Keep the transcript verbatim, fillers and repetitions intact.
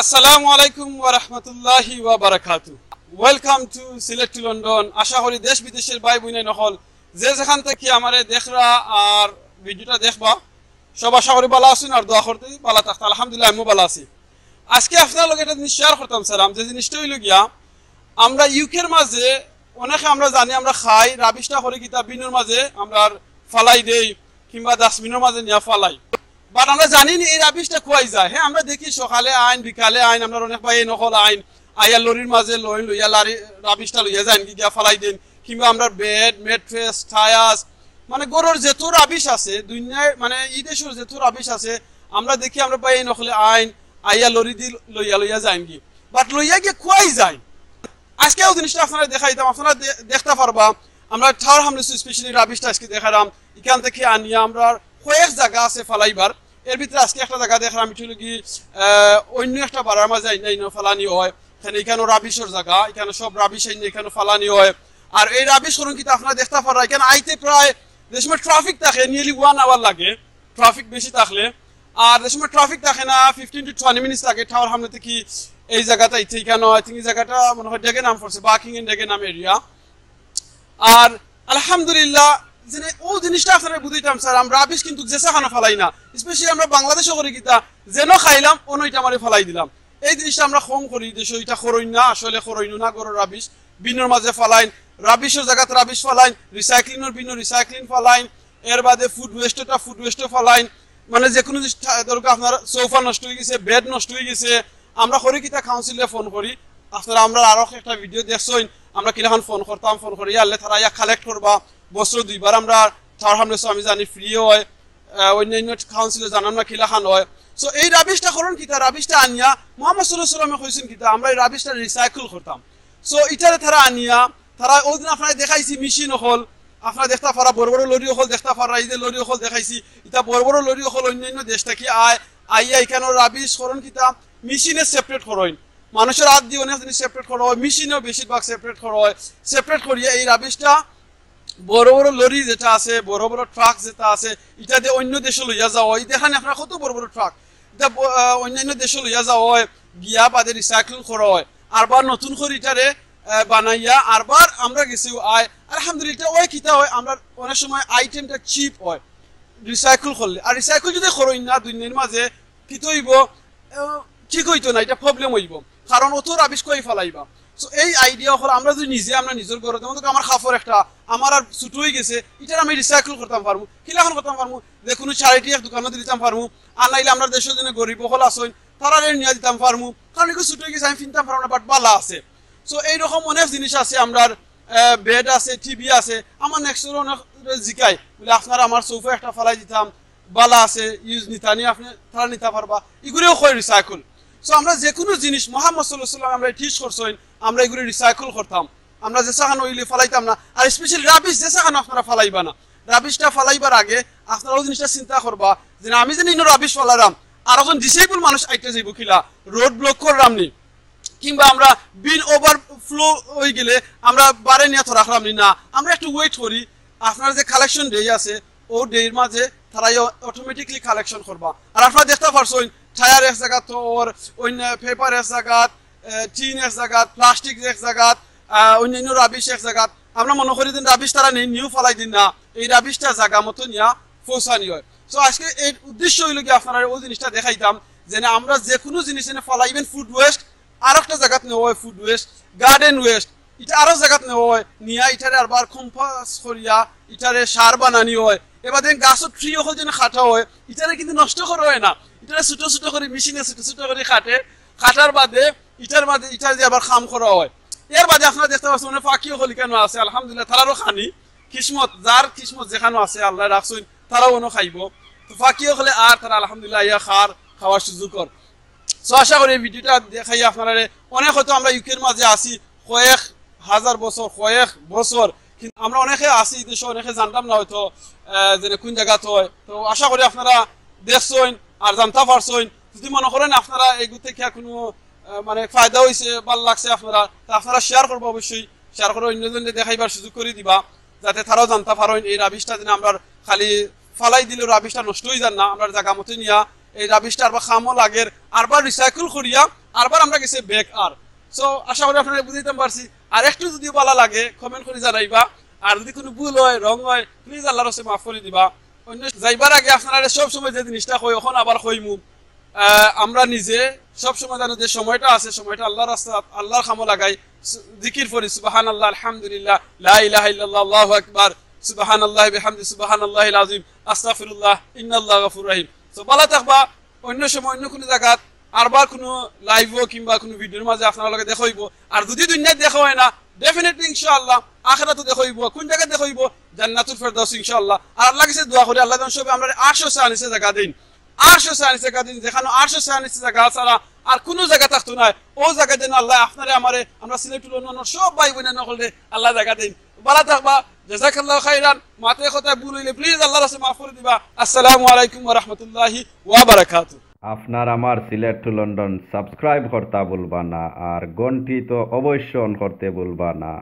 আসসালামু আলাইকুম ওয়া রাহমাতুল্লাহি ওয়া বারাকাতু। Welcome to Sylhet to London। আশা করি দেশ বিদেশের ভাই বইনাইন অকল যে যেখান থাকি আমারে দেখরা আর ভিডিওটা দেখবা, সব আশা করি ভালা আছইন আর দোয়া করতে ভালা থাকতা। আলহামদুলিল্লাহ, আমিও ভালা আছি। আজকে আপনার লগে একটা জিনিস শেয়ার করতাম চাইরাম, যে জিনিসটা অইলো গিয়া, আমরা ইউকের মাঝে অনেকে আমরা জানি, আমরা খাই, রাবিশটা করি কিতা, বিনর মাঝে আমরা ফালাই দেই কিংবা ডাস্টবিনর মাঝে নিয়া ফালাই। But আমরা জানি নি এই রাবিশটা কুয়াই যায়। হ্যাঁ, আমরা দেখি সকালে আইন, বিকালে আইন, আমরা অনেক ভাইয়ে অকল আইন, আইয়া লরির মাঝে লইন, লইয়া লারি রাবিশটা লইয়া যাইন গিয়া ফালাই দেইন। কিংবা আমরা বেড, ম্যাট্রেস, টায়ার্স, মানে ঘরর যত রাবিশ আছে, দুনিয়ার মানে ই দেশর যত রাবিশ আছে, আমরা দেখি আমরা ভাইয়ে অকলে আইন, আইয়া লরি দি লইয়া লইয়া যাইন গি। But লইয়া গিয়া কুয়াই যায়। আজকে ওই জিনিসটা আপনারা দেখাইতাম, আপনারা দে-, দেখতা পারবা। আমরা টাওয়ার হ্যামলেটস specially রাবিশটা আজকে দেখাইরাম, ইখান থাকি আনিয়া আমরা কয়েক জাগা আছে ফালাইবার। এর ভিতরে আজকে একটা জাগা দেখাইরাম, ইটা অইলো গি, আহ, অইন্য একটা বাড়ার মাঝে আইনা ইনো ফালানি অয়। ইখানো রাবিশর জাগা, ইখানো সব রাবিশ আইনা ইখানো ফালানি অয়। আর এই রাবিশ করইন কিতা আপনারা দেখতা পাররা, ইখানো আইতে প্রায় যে সময় ট্রাফিক থাকে, nearly one hour লাগে ট্রাফিক বেশি থাকলে। আর যে সময় ট্রাফিক থাকে না, fifteen to twenty minutes লাগে টাওয়ার হ্যামলেট থাকি এই জাগাত আইতে। ইখানো, I think, এই জাগাটা মনে হয় ডেগেনহাম পড়ছে, বার্কিংহাম ডেগেনহাম এরিয়া। আর আলহামদুলিল্লাহ, যে ও জিনিসটা আপনারা বুঝাইতাম চাইরাম, রাবিশ কিন্তু যেসাখানো ফালাই না, specially আমরা বাংলাদেশো করি কিতা, যেন খাইলাম অনো ইটা মারি ফালাই দিলাম। এই জিনিসটা আমরা কম করি, দেশো ইটা করইন না, আসলে করইন না, ঘরর রাবিশ বিনর মাঝে ফালাইন, রাবিশর জাগাত রাবিশ ফালাইন, রিসাইক্লিংর বিনো রিসাইক্লিং ফালাইন, এর বাদে ফুড ওয়েস্টটা ফুড ওয়েস্টও ফালাইন। মানে যে কোনো জিনিস থা-, ধরুক আপনার সোফা নষ্ট অই গেছে, বেড নষ্ট অই গেছে, আমরা করি কিতা কাউন্সিলে ফোন করি, আপনারা আমরা আরো একটা ভিডিও দেখছইন, আমরা কিলাখান ফোন করতাম, ফোন করি আনলে তারা ইয়া কালেক্ট করবা। বছর দুইবার আমরা টাওয়ার হ্যামলেটসো আমি জানি ফ্রি অয়, আহ, অন্যান্য কাউন্সিলো জানাম না কিলাখান অয়। So এই রাবিশটা করইন কিতা, রাবিশটা আনিয়া মোহাম্মদ সাল্লাল্লাহু আলাইহি ওয়াসাল্লামে কইছইন কিতা, আমরা এই রাবিশটা রিসাইকেল করতাম। So ইটারে তারা আনিয়া, তারা ওই দিন আপনারে দেখাইছি মেশিন অকল, আপনারা দেখতা পাররা বড় বড় লরি অকল দেখতা পাররা, এই যে লরি অকল দেখাইছি, ইটা বড় বড় লরি অকল অন্যান্য দেশ থাকি আয়, আইয়া ইখানো রাবিশ করইন কিতা, মেশিনে সেপারেট করইন। মানুষর আত দি অনেক জিনিস সেপারেট করা অয়, মেশিনেও বেশিরভাগ সেপারেট করা অয়। সেপারেট করিয়া এই রাবিশটা বড় বড় লরি যেটা আছে, বড় বড় ট্রাক যেটা আছে, ইটা দি অন্য দেশো লইয়া যাওয়া অয়। দেখইন আপনারা কত বড় বড় ট্রাক, ইটা ব-, আহ, অন্যান্য দেশো লইয়া যাওয়া অয়, গিয়া বাদে রিসাইকেল করা অয়, আরবার নতুন করি ইটারে, আহ, বানাইয়া আরবার আমরা গেছি আয়। আলহামদুলিল্লাহ, ইটা অয় কিতা অয়, আমরা অনেক সময় আইটেমটা চিপ অয়, রিসাইকেল করলে। আর রিসাইকেল যদি করইন না দুই দিনর মাঝে, কিতা অইবো? আহ, ঠিক অইতো না, ইটা প্রবলেম অইবো, কারণ অত রাবিশ কুয়াই ফালাইবা। So এই আইডিয়া অকল আমরা যদি নিজে আমরা নিজর ঘরো, যেমন ধরো আমার কাপড় একটা আমার আর ছোট অই গেছে, ইটারে আমি রিসাইকেল করতাম পারমু, কিলাখান করতাম পারমু, যে কোনো চ্যারিটি এক দোকানো দিতাম পারমু, আর নাইলে আমরা দেশো যেন গরিব অকল আছইন, তারারে নিয়া দিতাম পারমু, কারণ এগু ছোট অই গেছে, আমি ফিনতাম পারমু না, but ভালা আছে। So এইরকম অনেক জিনিস আছে, আমরার, আহ, বেড আছে, টিভি আছে। আমার নেক্সট ডোর অনেক জিকাই, বলে, "আপনারা আমার সোফা একটা ফালাই দিতাম, ভালা আছে, ইউজ নিতা নি আপনে, তারা নিতা পারবা।" ইগুরেও কয় রিসাইকেল। So আমরা যে কোনো জিনিস মোহাম্মদ সাল্লাল্লাহু আলাইহি ওয়াসাল্লাম আমরা টিচ করছইন, আমরা ইগুরে রিসাইকেল করতাম। আমরা যেসাখানো অইলে ফালাইতাম না। আর স্পেশালি রাবিশ যেসাখানো আপনারা ফালাইবা না, রাবিশটা ফালাইবার আগে আপনারা ওই জিনিসটা চিন্তা করবা যে, "না, আমি যেন ইনো রাবিশ ফালাইরাম, আর একজন ডিসেবল মানুষ আইতে যাইবো কিলা, রোড ব্লক কররাম নি, কিংবা আমরা বিন ওভারফ্লো অই গেলে আমরা বারে নিয়া তো রাখরাম নি না, আমরা একটু ওয়েট করি।" আপনার যে কালেকশন ডে আছে, ও ডের মাঝে তারা অটোমেটিকলি কালেকশন করবা। আর আপনারা দেখতা পারছইন, টায়ার এক জাগাত অর, অন্য পেপার এক জাগাত, আহ, টিন এক জাগাত, প্লাস্টিক এক জাগাত, আহ, অন্যান্য রাবিশ এক জাগাত। আমরা মনে করি যে রাবিশ তারা নেইন, নিউ ফালাই দিন না, এই রাবিশটা জাগা মতো নিয়া পৌঁছানি অয়। So আজকে এর উদ্দেশ্য অইলো কি, আপনারারে ওই জিনিসটা দেখাইতাম যে না, আমরা যে কোনো জিনিস এনে ফালাই, ইভেন ফুড ওয়েস্ট, আর একটা জাগাত নেওয়া অয় ফুড ওয়েস্ট, গার্ডেন ওয়েস্ট, ইটা আরো জাগাত নেওয়া অয়, নিয়া ইটারে আরবার কম্পোস্ট করিয়া ইটারে সার বানানি অয়। এবাদে গাছর ট্রি অকল যেন কাটা অয়, ইটারে কিন্তু নষ্ট করা অয় না, ইটারে ছোট ছোট করি মেশিনে ছোট ছোট করি কাটে, কাটার বাদে ইটার মাঝে, ইটার দি আবার কাম করা অয়। এর বাদে আপনারা দেখতা পারছইন অনেক পাখি অকল ইখানো আছে, আলহামদুলিল্লাহ, তারারও খানি কিসমত, যার কিসমত যেখানো আছে আল্লায় রাখছইন, তারাও অনো খাইবো। তো পাখি অকলে আর তারা আলহামদুলিল্লাহ আইয়া খার, খাওয়ার সুযোগ অর। So আশা করি এই ভিডিওটা দেখাই আপনারারে। অনেক হয়তো আমরা ইউকের মাঝে আছি কয়েক হাজার বছর, কয়েক বছর, কিন্তু আমরা অনেকে আছি এই দেশো, অনেকে জানতাম না হয়তো, আহ, যে কোন জাগাত অয়। তো আশা করি আপনারা দেখছইন আর জানতা পারছইন। যদি মনে করেন আপনারা এগু থাকি কোনো, আহ, মানে ফায়দা অইছে, ভালা লাগছে আপনারা, তা আপনারা শেয়ার করবা অবশ্যই, শেয়ার করে অন্যজনরে দেখাইবার সুযোগ করি দিবা, যাতে তারাও জানতা পারইন এই রাবিশটা যেন আমরা খালি ফালাই দিলে রাবিশটা নষ্ট অই যার না, আমরা জাগা মতো নিয়া এই রাবিশটা আরবার কামও লাগের, আরবার রিসাইকেল করিয়া আরবার আমরা গেছি back আর। So, আশা করি আপনারারে বুঝাইতাম পারছি। আর একটু যুদি ভালা লাগে, comment করি জানাইবা। আর যুদি কুনু ভুল অয়, wrong অয়, please আল্লার ওয়াস্তে মাফ করি দিবা। অইন্য যাইবার আগে আপনারারে সব সময় যে জিনিসটা কই, অখন আবার কইমু। আহ, আমরা নিজে সব সময় জানো যে সময়টা আছে, সময়টা আল্লার রাস্তা, আল্লার কামো লাগাই। সু-, জিকির পড়ি, সুবহানাল্লাহ, আলহামদুলিল্লাহ, লা ইলাহা ইল্লাল্লাহ, আল্লাহু আকবার, সুবহানাল্লাহি বিহামদি, সুবহানাল্লাহিল আযীম, আস্তাগফিরুল্লাহ, ইন্নাল্লাহা গাফুরুর রহিম। So, ভালা থাকবা। অইন্য সময় অইন্য কুনু জাগাত আরবার কুনু live-ও কিংবা কুনু video-র মাঝে আপনারার লগে দেখা অইবো। আর যুদি দুনিয়াত দেখা অয় না, definitely ইনশাআল্লাহ আখিরাতো দেখা অইবো। কুন জাগাত দেখা অইবো? জান্নাতুল ফেরদাউস ইনশাআল্লাহ। আর আল্লার গেছে দোয়া করি, আল্লায় যেন সবে আমরারে আরশে সানির নিচে জাগা দেইন। আরশে সানির নিচে জাগা দেইন, যেখানো আরশে সানির নিচে জাগা ছাড়া আর কুনু জাগা থাকতো নায়। অউ জাগাত যেন আল্লায় আপনারে আমারে, আমরা সিলেটি লন্ডনর সব ভাই বইন অকলরে আল্লায় জাগা দেইন। ভালা থাকবা, জাযাকাল্লাহু খাইরান। মাতে কথায় ভুল অইলে please আল্লার ওয়াস্তে মাফ করি দিবা। আসসালামু আলাইকুম ওয়া রাহমাতুল্লাহি ওয়া বারাকাতুহু। আপনার আমার সিলেট to লন্ডন subscribe করতা ভুলবা না, আর ঘন্টি তো অবশ্য on করতে ভুলবা না।